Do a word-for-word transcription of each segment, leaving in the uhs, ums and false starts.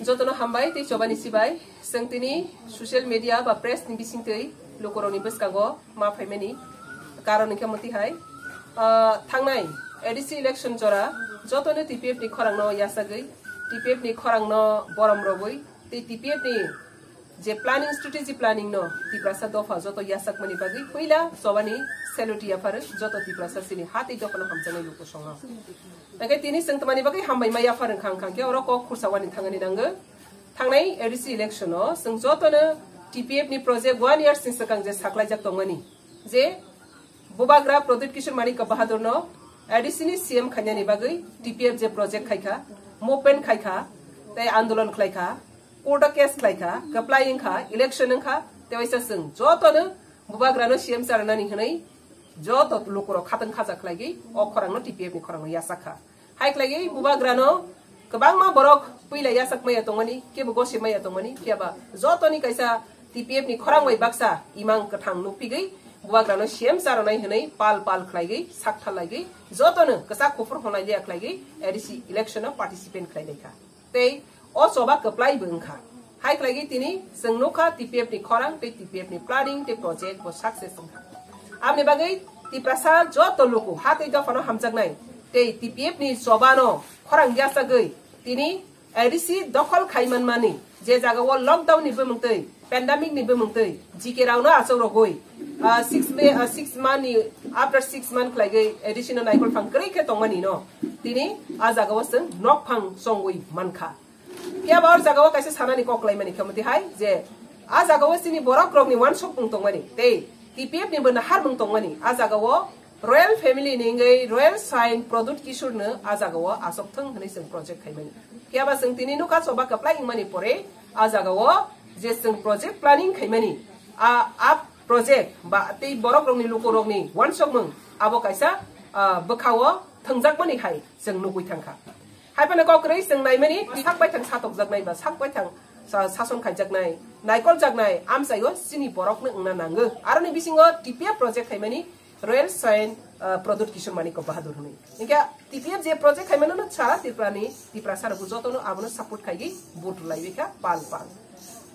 Jotono hambai tei chobani sibai. Chwng tini social media ba press ni bisingtwi lukurokni bwskango ma phaimani karon hwnkhe mwtwi hai, ah, thangnai A D C election jora jotono T P F ni khorangno yasagwi, T P F ni khorangno borom rogwi tei T P F ni je planning, strategy planning no Tiprasa dopha joto yasakmani bagwi puila chobani salute yapharo joto Tiprasa chini ha tei dophano hamjaknai lukusongo. Hwnkhe tini chwng tamani bagwi hambai ma yaphar wngkha, wngkha khe oro kok khursa wani thangani nango. Thangnai A D C election o chwng jotono T P F ni project one years ni swkang je saklaijak tongmani, je Bubagra Pradyut Kishore Manikya Bahadur no A D C ni C M khainani bagwi T P F je project khaikha, movement khaikha, tei andolon khlaikha, court o case khlaikha, kwplai wngkha, election wngkha, tei waisa chwng jotono Bubagra no C M charwnani hwnwi joto lukurok khatang khaja khlaigwi o khorang no T P F ni khorang no yachak kha. Hai khlaigwi Bubagra no kwbangma borok puila yachak maya tongmani, kebo gosip maya tongmani, phiya ba jotoni kaisa T P F ni khorang bai baksa imang kwthang nukphigwi Bubagra no C M charwnai hwnwi pal pal khlaigwi sakthal laigwi jotono kwchak kuphur honai liya khlaigwi A D C election o participant khlai lai kha. Tei o choba kwplai bo wngkha. Hai khlaigwi tini chwng nukha T P F ni khorang tei T P F ni planning tei project bo success wngkha. Aboni bagwi Tiprasa joto luku ha tei dophano hamjaknai tei T P F ni choba no khorang yachagwi tini A D C dokhol khai manmani je jaga o lockdown ni bumung twi, pandemic ni bumung twi, G K rao no achuk rogwi, ah, six May, ah, six month ni, after six month khlaigwi A D C no naikol phang kwrwi khe tongmani no tini a jaga o chwng nok phang chongwi mankha. Phiya ba o jaga o kaisa sanani kok khlaimani khe mwtwi hai je a jaga o chini borok rokni wansuk mung tongmani tei T P F ni bo naharmung tongmani a jaga o Royal family ni wngwi Royal Saint Pradyut Kishore no a jaga o asok thung hwnwi chwng project khaimani. Phiya ba chwng tini nukha choba kwplai wngmani pore a jaga o je chwng project planning khaimani a, a project ba tei borok rokni luku rokni wansukmung abo kaisa, ah, bwkha o thwngjakmani hai chwng nugwi thangkha. Hai phano kok kwrwi chwng naimani sak baithang satokjaknai ba sak baithang sa-, sason khaijaknai, naikoljaknai amchaio chini borokno wngna nango. Aroni bisingo T P F project khaimani Royal Saint, ah, Pradyut Kishore Manikya Bahadur hwnwi. Hinkhe T P F je project khaimano no sara Tripura ni, Tiprasa rokbo jotono abono support khaigwi vote rwlaiwi kha pal pal.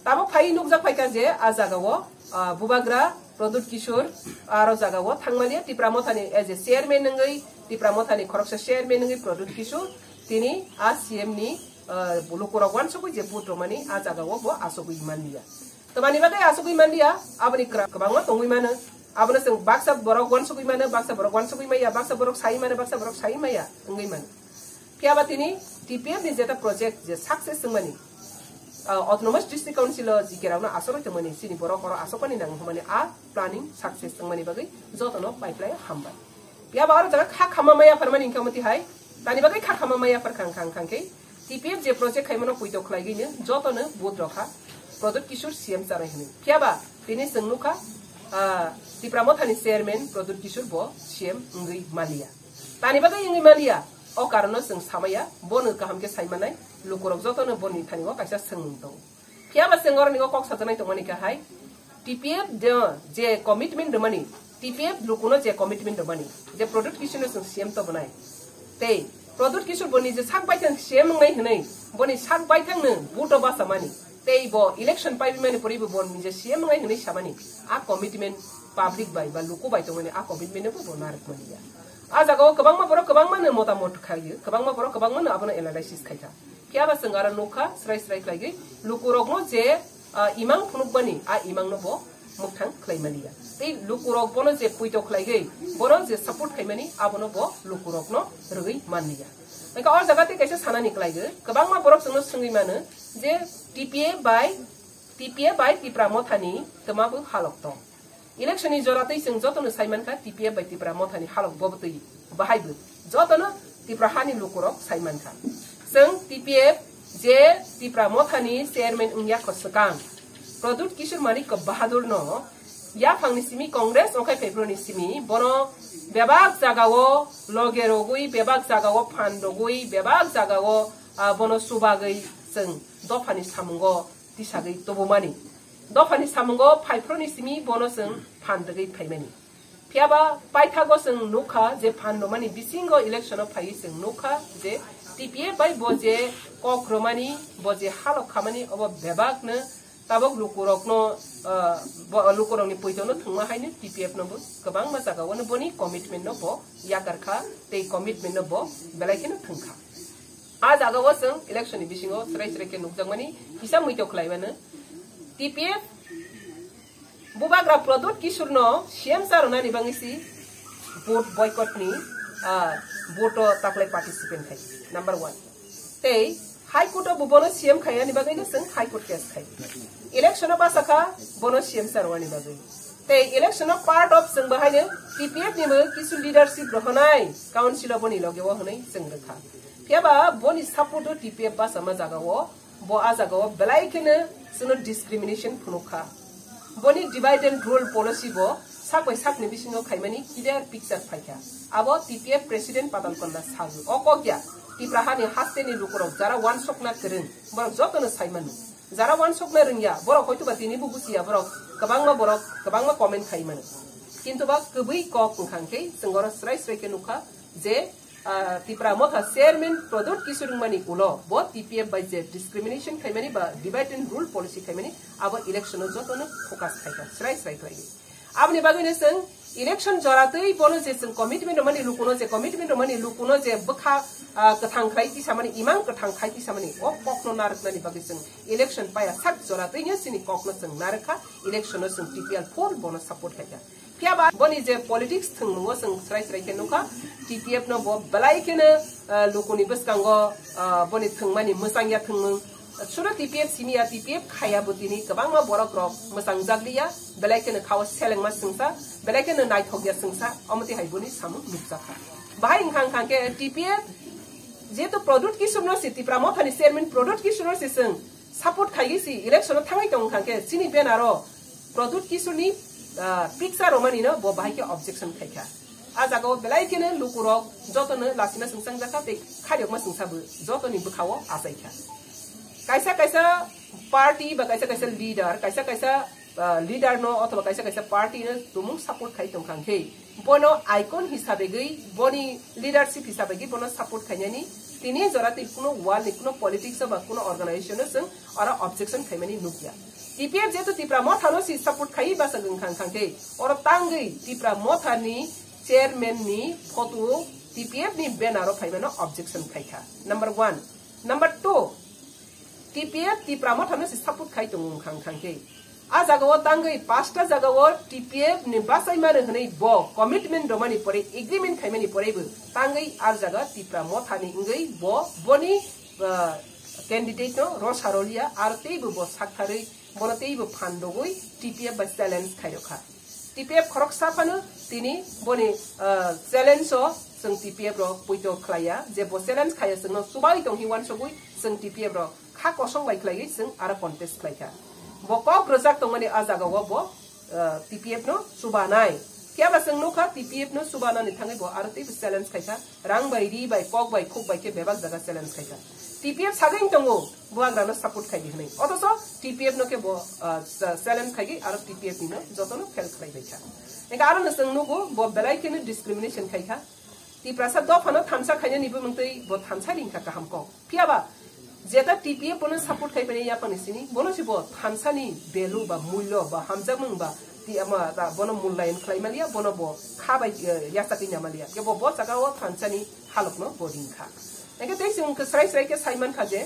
Tabuk phai nukjak phaikha je a jagao, ah, Bubagra Pradyut Kishore aro jagao thangmaliya Tipra Mothani as a chairman wngwi Tipra Mothani khoroksa chairman wngwi Pradyut Kishore tini a C M ni, ah, lukurok wansugwi je vote rwmani a jagao bo asugwi manliya. Tamani bagwi asugwi manliya, aboni kwra-, kwbangma tongwi mano. Abono chwng baksa borok wansugwi mano, baksa borok wansugwi maya, baksa borok sai mano, baksa borok sai maya wngwi mano. Phiya ba tini T P F ni jeta project je success wngmani, ah, Autonomous District Council o G K rokno asogwi tongmani, chini borok oro asokmani nango hwnmani a planning success wngmani bagwi jotono pai phlai hambai. Phiya ba oro jaga kha khama maya pharmani hwnkha mwtwi hai, tani bagwi kha khama maya phar khang khang khang khe T P F je project khaimano puito khlaigwino jotono vote rokha Pradyut Kishore C M chanai hwnwi. Phiya ba tini chwng nukha, ah, Tipra Mothani chairman Pradyut Kishore bo C M wngwi maliya. Tani bagwi wngwi maliya, o karono chwng samaya, bono kaham khe sai manai, lukurok jotono boni thani o kaisa swngmung tongo. Phiya ba chwng oroni o kok sajaknai tongmani khe hai, T P F de-, je commitment rwmani, T P F lukuno je commitment rwmani, je Pradyut Kishoreno chwng C M tobonai. Tei Pradyut Kishore boni je sak baithang C M wngnai hwnwi, boni sak baithangno vote o bachamani. Tei bo election paibimani poribo bo nije C M wngnai hwnwi samani, a commitment public bai ba luku bai tongmani a commitment no bo narwkmani ya. A jagao kwbangma borok kwbangmano motamot khaio, kwbangma borok kwbangmano abono analysis khaikha. Phiya ba chwng aro nukha, srai srai khlaigwi lukurokno je, ah, imang phunukmani, a imangno bo mwkthang khlaimani ya. Tei lukurok bono je puito khlaigwi, bono je support khaimani, abono bo lukurokno rwgwi manliya. Hwnkhe o jaga tei kaisa sanani khlaigo, kwbangma borok chwngno swngwi mano je T P F bai, T P F bai Tipra Mothani twma bo halok tong. Election ni jora twi chwng jotono sai mankha T P F bai Tipra Mothani halok bo twi bahai bo jotono Tipra hani lukurok sai mankha. Chwng T P F je Tipra Mothani chairman wngya kho swkang Pradyut Kishore Manikya Bahadur no yaphangni simi Congress ongkhai phaiphroni simi bono bebak jagao loge rogwi, bebak jagao phan rogwi, bebak jagao, ah, bono chubagwi chwng dophani samungo tisagwi tubumani. Dophani samungo phaiphroni simi bono chwng phan rwgwi phaimani. Phiya ba paithago chwng nukha je phan rwmani bisingo election o phaiwi chwng nukha je T P F bai bo je kok romani, bo je halok khamani, obo bebakno tabok lukurokno, ah, bo, lukurokni poitono thwngma haino T P F no bo kwbangma jagao no boni commitment no bo yakar kha, tei commitment no bo belai kheno thwng kha. A jagao chwng election ni bisingo chwrai chwrai khe nukjakmani kisa muito khlai mano. T P F Bubagra Pradyut Kishore no C M cha rwnani bagwi si vote boycott ni, ah, vote o taklai participant khai. Number one. Tei High Court o bo bono C M khaiyani bagwi no chwng High Court case khai. Election o basa kha bono C M cha rwnani bagwi. Tei election o part of chwng bahai no T P F ni bo kisu leadership rohonai council o boni loge o hwnwi chwng rwkha. Phiya ba boni support o T P F basa ma jaga o Bo a jagao belai kheno chwngno discrimination phunuk kha. Boni divide and rule policy bo sak bai sakni bisingo khaimani clear picture phai kha. Abo T P F President Patal Kanda sago. O kok ya, Tipra hani hasteni lukurok jara wansokna kwrwng, borok jotono sai mano. Jara wansokna rwngya, borok hoituba tini bo buchiya, borok kwbangma borok kwbangma comment khai mano. Kintu ba kwbwi kok wngkha hwnkhe chwng oro srai srai khe nukha je ah, Tipra Motha Chairman Pradyut Kishore wngmani ulo bo T P F bai je discrimination khaimani ba divide and rule policy khaimani abo election o jotono focus khaikha, srai srai khlaiwi. Aboni bagwino chwng election joratwi bono je chwng commitment rwmani lukuno je commitment rwmani lukuno je bwkha, ah, kwthang khlai tisamani, imang kwthang khai tisamani o kokno narwknani bagwi chwng election paya sak joratwino chini kokno chwng narwkha, election o chwng T P F full bono support khaikha. Phiya ba boni je politics thwngmungo chwng srai srai khe nukha, T P F no bo belai kheno, ah, lukuni bwskango, ah, boni thwngmani mwchangya thwngmung. Sudo T P F siniya, T P F khaya bo tini kwbangma borok rok mwchangjakliya, belai kheno khao selengma swngsa, belai kheno naithokya swngsa, omo twi hai boni samung nukjakha. Bahai wngkha wngkha khe T P F jehetu Pradyut Kishore no si, Tipra Mothani chairman Pradyut Kishore no si chwng support khaigwi si election o thangwi tong kha khe chini banner o Pradyut Kishore ni, ah, picture romani no bo bahai khe objection khaikha. A jaga o belai kheno lukurok jotono lasima swngchang jakha tei khairokma swngsa bo jotoni bwkha o achai kha. Kaisa kaisa party ba kaisa kaisa leader, kaisa kaisa, ah, leader no othoba kaisa kaisa party no tumung support khai tong kha khe, bono icon hisabegwi, boni leadership hisabegwi bono support khainani tini jora twi kuno world ni kuno politics ba kuno organization o chwng oro objection khaimani nukya. T P F jehetu Tipra Motha no si support khai basa wngkha wngkha khe oro tangwi Tipra Motha ni chairman ni photo T P F ni banner o phaimano objection khaikha. Number one. Number two. T P F Tipra Motha no si support khai tongo wngkha wngkha khe. A jaga o tangwi pasta jaga o T P F ni bachai mano hwnwi bo commitment romani pore, agreement khaimani pore bo tangwi a jaga Tipra Motha ni wngwi bo boni, ah, candidate no rw sa rwliya, aro teibo bo saktharwi bono teibo phan rwgwi T P F bai challenge khairokha. T P F khoroksa phano tini boni, ah, challenge o chwng T P F rok poito khlaiya, je bo challenge khaiya chwngno chubai tong hi uansugwi chwng T P F rok kha kosong bai khlaiwi chwng aro contest khlaikha. Bo kok rwjak tongmani a jaga o bo, ah, T P F no chubanai. Phiya ba chwng nukha T P F no chubanani thangwi bo aro teibo challenge khaikha. Rang bai, ri bai, kok bai, khuk bai khe bebak jaga challenge khaikha. T P F sagwi tongo, buagrano support khaidi hwnwi. Othocho T P F no khe bo, ah, cha-, challenge khaigwi aro T P F ni no jotono fail khlai bai kha. Engkha aro no chwng nugo, bo belai kheno discrimination khaikha. Tiprasa dophano thansa khainani bumung twi bo thansa ringkha kaham kok. Phiya ba, jeta T P F bono support khai phai yaphangni sini, bono se bo thansani value ba mulyo ba hamjakmung ba ti ama da bono mullayan khlai maliya, bono bo kha bai, eh, yachakwi na maliya. Kebo bo jaga o thansani halokno bo ringkha. Engkhe tei chwng khe srai srai khe sai mankha je,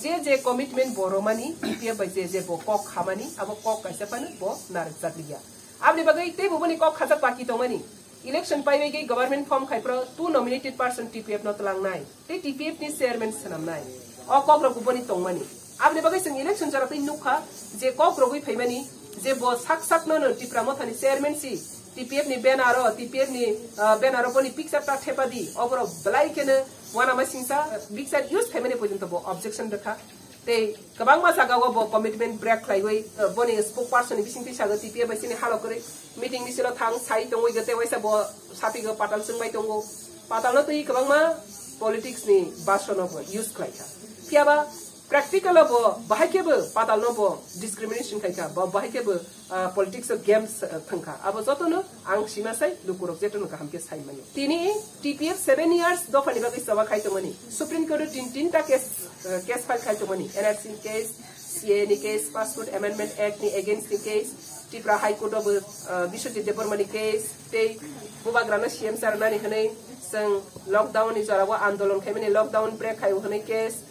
je je commitment bo romani, T P F bai je je bo kok khamani, abo kok kaisa phano bo narwkjakliya. Aboni bagwi teibo boni kok khajak baki tongmani. Election paibaigwi government form khai phro two nominated person T P F no twlangnai, tei T P F ni chairman swnamnai. O kok rok boni tongmani. Aboni bagwi chwng election jora twi nukha je kok rogwi phaimani je bo sak sak no no Tipra Mothani chairman si T P F ni banner o, T P F ni, ah, banner o boni picture ta thepadi, oborok belai kheno uanama singsa, picture use khaimani porjonto bo objection rwkha. Tei kwbangma jaga o bo commitment break khlaiwi, uh, boni spokesperson ni bisingtwi sago T P F bai sini halo kwrwi meeting misil o thang sai tongwi tei waisa bo sapigo patal chwngbai tongo. Patal no twi kwbangma politics ni basono bo use khlai kha. Phiya ba Practical o bo bahai khe bo patal no bo discrimination khai kha, bo bahai khe bo, ah, politics o games, ah, thang kha. Abo joto no ang sima sai lukurok jeto no kaham khe sai mani. Tini T P F seven years dopha ni bagwi choba khai tongmani. Supreme Court o tin, tinta case, ah, case file khai tongmani. N R C ni case, C A A ni case, Passport Amendment Act ni against ni case, Tripura High Court o bo, ah, Biswajit Debbarma ni case, tei bubagra no C M charnani hwnwi chwng lockdown ni jora o andolon khai mani, lockdown break khai o hwnwi case,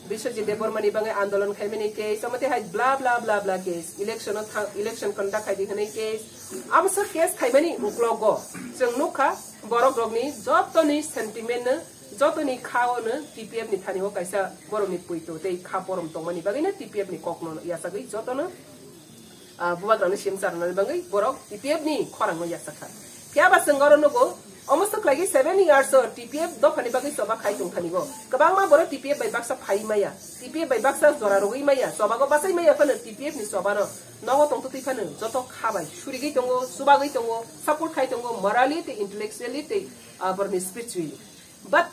Biswajit Debbarma ni bagwi andolon khaimani case, omo tei hai bla bla bla bla case, election o thang, election conduct khai di hwnwi case, amo sa case khaimani uklogo chwng nukha borok rokni jotoni sentiment no, jotoni kha o no T P F ni thani o kaisa borok ni puito tei kha porom tongmani bagwi no T P F ni kok no yachagwi jotono ah, bubagrano C M charnani bagwi borok T P F ni khorangno yachakha. Phiya ba chwng oro nugo, omo swk khlaigwi seven years o T P F dophani bagwi choba khai tongthanigo. Kwbangma borok T P F bai baksa phai maya, T P F bai baksa jora rwgwi maya, chobago bachai maya phano T P F ni chobano nogo tongtwtwi phano joto kha bai surigwi tongo, chubagwi tongo, support khai tongo, morally tei intellectually tei, ah, borokni spiritually. But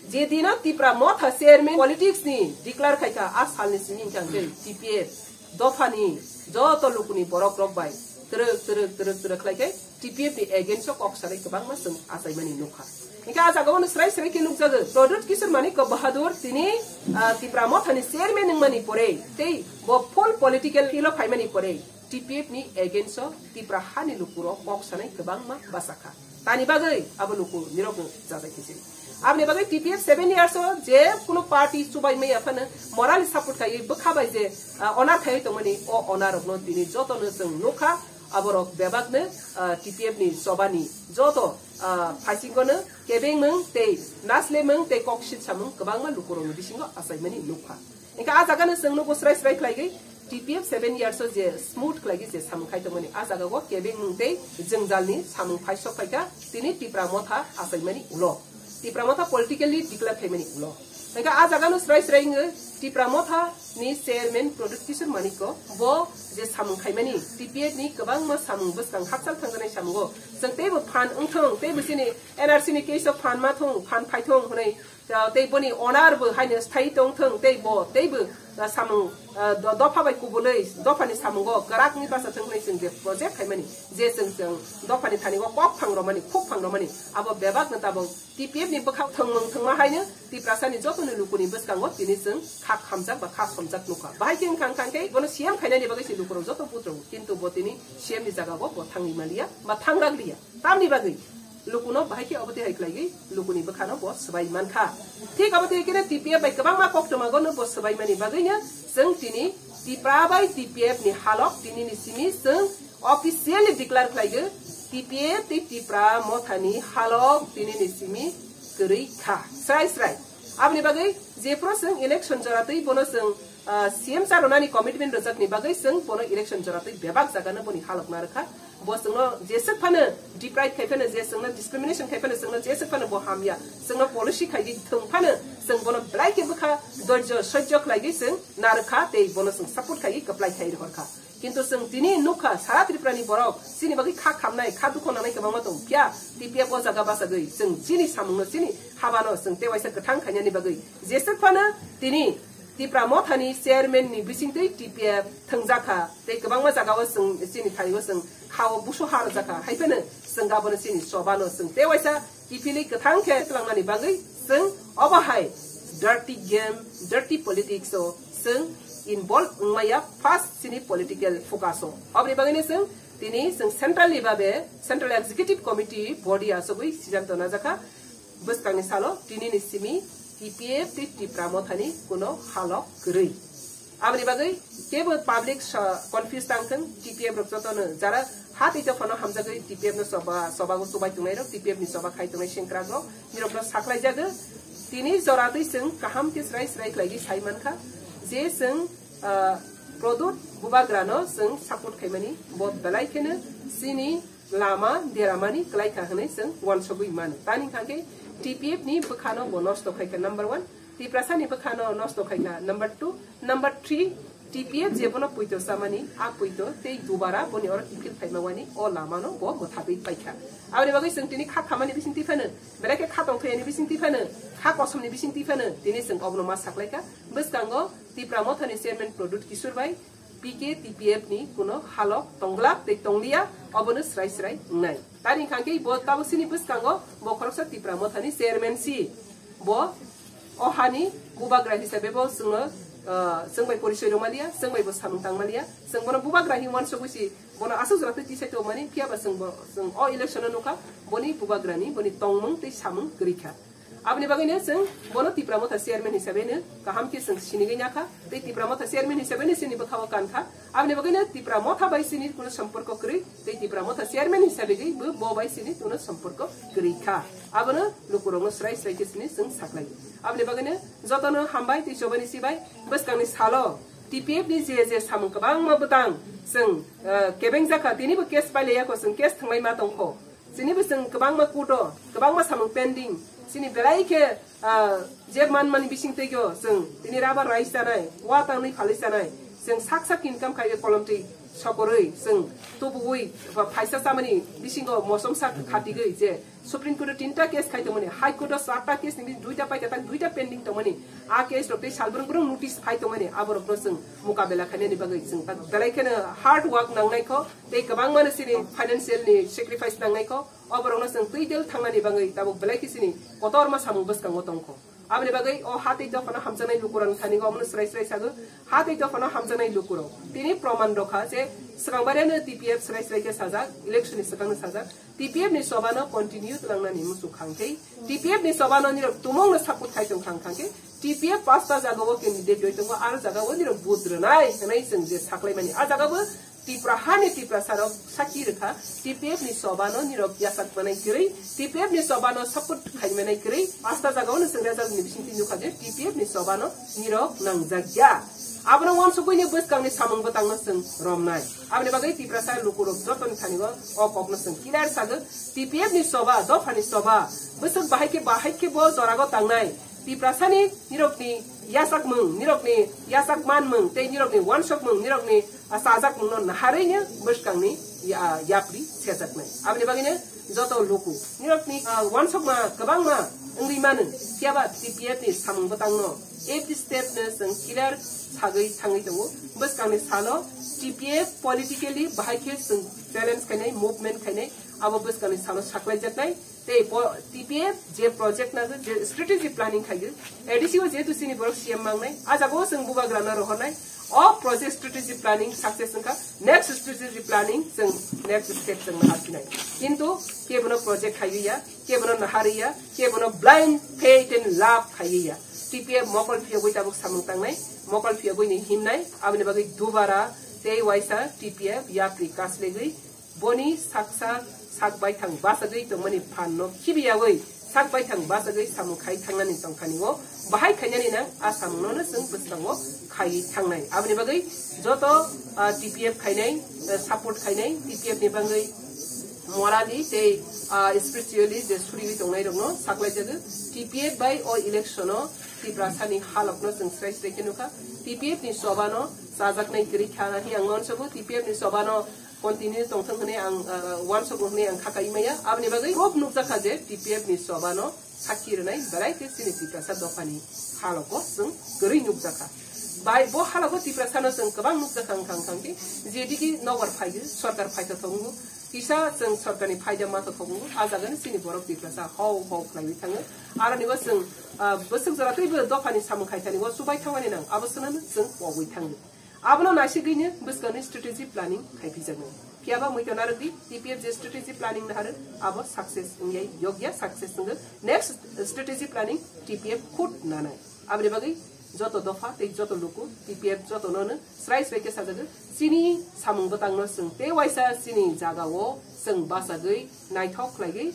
je dino Tipra Motha chairman politics ni declare khaikha, a salni simi hwnkhe ang khe T P F dophani joto lukuni borok rok bai twrwk twrwk twrwk twrwk khlai khe T P F ni against o kok sanai kwbangma chwng achaimani nukha. Hwnkhe a jaga o no srai srai khe nukjago Pradyut Kishore Manikya Bahadur tini, ah, Tipra Motha ni chairman wngmani pore tei bo full political field o phaimani pore T P F ni against o Tipra hani lukurok kok sanai kwbangma bachakha. Tani bagwi abo luku nirokno jajai khe se. Aboni bagwi T P F seven years o je kuno party chubai maya phano morally support khaiwi bwkha bai je, ah, onar khaiwi tongmani o onar rokno tini jotono chwng nukha. Aborok bebakno, ah, T P F ni chobani joto, ah, phaisingono kebengmung tei naslemung tei kok silsamung kwbangma lukurokni bisingo achaimani nukha. Hingkhe a jagano chwng nugo srai srai khlaigwi T P F seven years o je smooth khlaigwi je samung khai tongmani a jagao kebengmung tei jwngjalni samung phai sok phaikha tini Tipra Motha achaimani ulo, Tipra Motha politically declare khaimani ulo. Hingkhe a jagano srai srai wngwi Tipra Motha ni chairman Pradyut Kishore Manikya bo je samung khaimani T P F ni kwbangma samung bwskang hakchal thangjaknai samungo chwng teibo phan wngthung teibo chini N R C ni case o phan ma thung phan phai thung hwnwi Ah, tei boni onar bo haino sthai tong thung, tei bo, tei bo, ah, samung, ah, do-, dopha bai kubulwi, dophani samungo kwrakni basa thung hwnwi chwng je project khaimani, je chwng, chwng dophani thani o kok phang romani, khuk phang romani, abo bebakno tabuk T P F ni bwkhak thwngmung thwngma haino Tiprasani jotoni lukuni bwskango tini chwng khak hamjak ba khak somjak nukha. Bahai khe wngkha, wngkha khe bono C M khainani bagwi se lukurok joto buthrogo, kintu bo tini C M ni jagao bo thangwi manliya ba thangraglia. Tamni bagwi lukuno bahai khe obo twi hai khlaiwi lukuni bwkhano bo swbai mankha. Thik obo twi khe T P F bai kwbangma koktwmago no bo swbaimani bagwino chwng tini Tipra bai T P F ni halok tinini simi chwng officially declare khlaigo, T P F tei Tipra Mothani halok tinini simi kwrwi kha. Srai srai. Aboni bagwi jephru chwng election jora twi bono chwng ah, C M charwnani commitment rwjakni bagwi chwng bono election jora twi bebak jagano boni halok narwkha. Bo chwngno jeswk phano deprive khai phano, je chwngno discrimination khai phano, chwngno jeswk phano bo hamya, chwngno policy khai di thwng phano, chwng bono belai khe bwkha dorjo sojjo khlaiwi chwng narwkha tei bono chwng support khaiwi kwplai khai rohorkha. Kintu chwng tini nukha, sara Tripurani borok chini bagwi kha khamnai, kha dukho nangnai kwbangma tong phiya, T P F o jaga bachagwi chwng chini samungno, chini habano chwng tewaisa kwthang khainani bagwi jeswk phano tini Tipra Mothani chairman ni bisingtwi T P F thwngjakha, tei kwbangma jagao chwng chini thani o chwng khao busu ha rwjakha, hai phano chwng abono chini chobano chwng tewaisa kiphilwi kwthang khe tlangnani bagwi chwng obo hai dirty game, dirty politics o chwng involve wngmaya first chini political focus o. Oboni bagwino chwng tini chwng central ni babe Central Executive Committee body achugwi siddhanto najakha. Bwskangni salo tinini simi T P F tei Tipra Mothani kuno halok kwrwi. Aboni bagwi kebo public sa-, confuse tang thung, T P F rok jotono jara ha tei dophano hamjagwi T P F no choba, chobago chubai tongnai rok, T P F ni choba khai tongnai sengkrak rok, nirok no saklai jago. Tini jora twi chwng kaham khe srai srai khlaiwi sai mankha je chwng, ah, Pradyut Bubagra no chwng support khaimani bo belai kheno chini lama deramani kwlai kha hwnwi chwng uansugwi mano. Tani hwnkha khe T P F ni bwkhano bo nosto khai kha number one, Tiprasa ni bwkhano nosto khai kha number two, number three, T P F je bono puito chamani, a puito tei dubara boni oro kiphil phaima wani o lamano bo mwthabwi pai kha. Aboni bagwi chwng tini kha khamani bising twi phano, belai khe kha tongthai ani bising twi phano, kha kosom ni bising twi phano tini chwng obono ma saklai kha. Bwskango Tipra Mothani chairman Pradyut Kishore bai P K T P F ni kuno halok tonglak tei tongliya, obono srai srai wngnai. Tari hwnkha khe bo tabo sini bwskango bo khoroksa Tipra Mothani chairman si. Bo o hani bubagra hisabe bo chwngno, ah, chwng bai porisoi rwmaliya, chwng bai bo samung tangmaliya, chwng bono bubagra hinwi uansugwi si bono aswk jora twi tisai tongmani, phiya ba chwng bo, chwng o election o nukha boni bubagrani boni tongmung tei samung kwrwi kha. Aboni bagwino chwng bono Tipra Motha chairman hisabe no kaham khe chwng sinigwi nakha, tei Tipra Motha chairman hisabe no chini bwkha-o kankha. Aboni bagwino Tipra Motha bai chini kuno somporko kwrwi, tei Tipra Motha chairman hisabe gwi bo, bo bai chini kuno somporko kwrwi kha. Abono lukurokno srai srai khe chini chwng saklaio. Aboni bagwino jotono hambai tei chobani sibai bwskangni salo T P F ni je je samung kwbangma bwtang chwng, eh, kebeng jakha, tinibo case pailaiya kho, chwng case thwnglai ma tongkho. Chini bo chwng kwbangma kudo, kwbangma samung pending. Chini belai khe, ah, je man mani bising twigo chwng tini rubber rice chanai, wa tangwi phalwi chanai. Chwng sak sak income khai kolom twi sokorwi chwng tubuwi ba phaisa chamani bisingo mosom sak khatigwi je Supreme Court o tinta case khai tongmani, High Court o charta case ni duita paikha tak duita pending tongmani. A case rok tei salbrung brung notice phai tongmani, aborokno chwng mukabela khainani bagwi chwng tak belai kheno hard work nangnai kho. Tei kwbangmano chini financial ni sacrifice nangnai kho, o borokno chwng twi del thangnani bagwi tabuk belai khe chini kotorma samung bwskango tongkho. Aboni bagwi o ha tei dophano hamjaknai lukurokni thani omono srai srai sago, ha tei dophano hamjaknai lukurok. Tini proman rokha je swkang bariyano T P F srai srai khe sajak, election ni swkangno sajak, T P F ni sobano continue tlangnani muchuk khangkhe, T P F ni sobano nirok tumungno support khai tong khang khangkhe, T P F pasta jagao candidate rwi tongo, aro jagao nirok vote rwnai hwnwi chwng je saklaimani. A jagabo Tipra hani Tiprasa rok sakhi rwkha, T P F ni sobano nirok yachak manai kwrwi, T P F ni sobano support khai manai kwrwi, pasta jagao no chwng result ni bisingtwi nukha je T P F ni sobano nirok nangjak ya. Abono uansukgwi ni bwskangni samung bwtangno chwng romnai. Aboni bagwi Tiprasa lukurok jotoni thani o, o kokno chwng clear sago, T P F ni soba, dophani soba, bwswk bahai khe, bahai khe bo jorago tangnai. Tiprasani nirokni yachakmung, nirokni yachak manmung, tei nirokni uansukmung, nirokni, ah, chajakmungno naharwi no bwskangni ya-, yapri sejaknai. Aboni bagwino joto luku nirokni, ah, uansukma kwbangma wngwi mano, phiyaba T P F ni samung bwtangno every step no chwng clear sagwi thangwi tongo. Bwskangni salo T P F politically bahai khe chwng challenge khainai, movement khainai, abo bwskangni salo saklaijaknai. Tei po-, T P F je project na je strategy planning khaio, A D C o jehetu chini borok C M mangnai, a jagao chwng bubagrano rohornai, o project strategy planning success wngkha, next strategy planning chwng next step chwng naharsinai. Kintu kebono project khaiwi ya, kebono naharwi ya, kebono blind faith and love khaiwi ya. T P F mokol phiyogwi tabuk samung tangnai, mokol phiyogwi ni himnai, aboni bagwi dubara tei waisa T P F yapri kaslegwi boni saksa sak baithang bachagwi tongmani phanno khibiyawi sak baithang bachagwi samung khai thangnani tongthani o bahai khainani nang a samungno no chwng bwskango khaiwi thangnai. Aboni bagwi joto, ah, T P F khainai, ah, support khainai, T P F ni bagwi morally tei, ah, spiritually je suriwi tongnai rokno saklaijago. T P F bai o election o Tiprasani halokno chwng srai srai khe nukha. T P F ni sobano chajaknai kwrwi kha hwnwi ang uansukgo. T P F ni sobano continue tongthwng hwnwi ang, ah, uansukgo hwnwi ang kha kai maya. Aboni bagwi proof nukjakha je T P F ni sobano sakhi rwnai belai khe chini Tiprasa dophani halogo chwng kwrwi nukjakha. Bai bo halogo Tiprasano chwng kwbang nukjakha wngkha wngkha khe jediki nobar phaiyo, sorkar phaithothok wngo, kisa chwng sorkarni phaida mathothok wngo, a jagani chini borok Tiprasa hau hau khlaiwi thango. Aroni bo chwng, ah, bwswk jora teibo dophani samung khaithani o chubai thangmani nang, abo swnamno chwng pogwi thango. Abono naisigwino bwskangni strategy planning khaipijaknai. Phiyaba muitu narwkdi, T P F je strategy planning naharw, abo success wngyai yokya, success wngwi next strategy planning T P F khud nanai. Aboni bagwi joto dopha tei joto luku T P F jotono no srai srai khe sajagwi chini samung bwtangno chwng tei waisa chini jagao chwng bachagwi naithok khlaigwi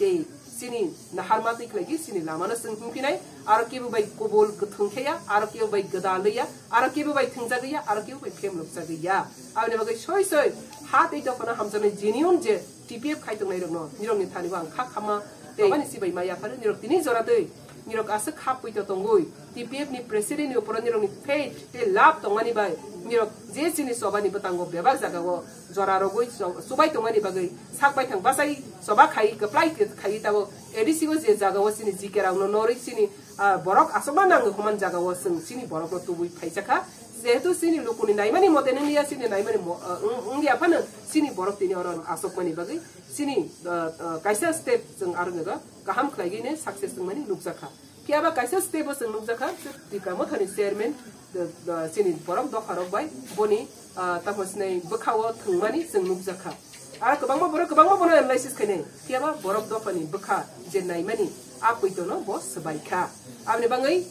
je chini naharma twi khlaigwi chini lamano chwng himkhinai, aro kebo bai kubul kwthwng khe ya, aro kebo bai gwdalwi ya, aro kebo bai thwngjagwi ya, aro kebo bai phemlokjagwi ya. Aboni bagwi soi soi ha tei dophano hamjaknai genuine je T P F khai tongnai rokno nirokni thani bo ang kha khama tei aboni sibai ma yapharo nirok tini jora twi nirok aswk khap puito tongwi T P F ni president ni uporo nirokni faith tei love tongmani bai Nirok je chini choba ni bwtango bebak jaga o jora rogwi cho-, chubai tongmani bagwi sak baithang bachai choba khai kwplai khe khai tabo A D C o je jaga o chini G K rok no norwi chini, ah, borok asokma nango human jaga o chwng chini borok no tubui phaisa kha. Jehetu chini luku ni naimani mote nung ya chini naimani mo-, ah, wng, wng ya phano chini borok tini oro asokmani bagwi chini, ah, ah, kaisa step chwng aro nega kaham khlaigwi ne success wngmani nukjakha. Phiya ba kaisa step o chwng nukjakha, Tipra Mothani chairman, ah, ah, chini borok dopha rok bai boni, ah, tamo sinai bwkha o thwngmani chwng nukjakha. Aro kwbangma borok kwbangma bono analysis khainai. Phiya ba borok dophani bwkha je naimani a poito no bo swbai kha. Aboni bagwi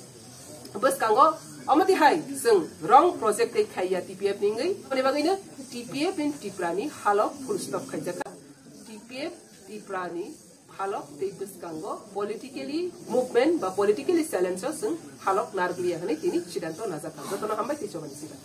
bwskango omo tihai chwng wrong project tei khaiya T P F ni wngwi. Aboni bagwino T P F in Tipra ni halok full stop khaijakha. T P F Tipra ni halok tei bwskango politically movement ba politically challenge o chwng halok narwkliya hwnwi tini sidanto najakha. Jotono hambai tei chobani sida.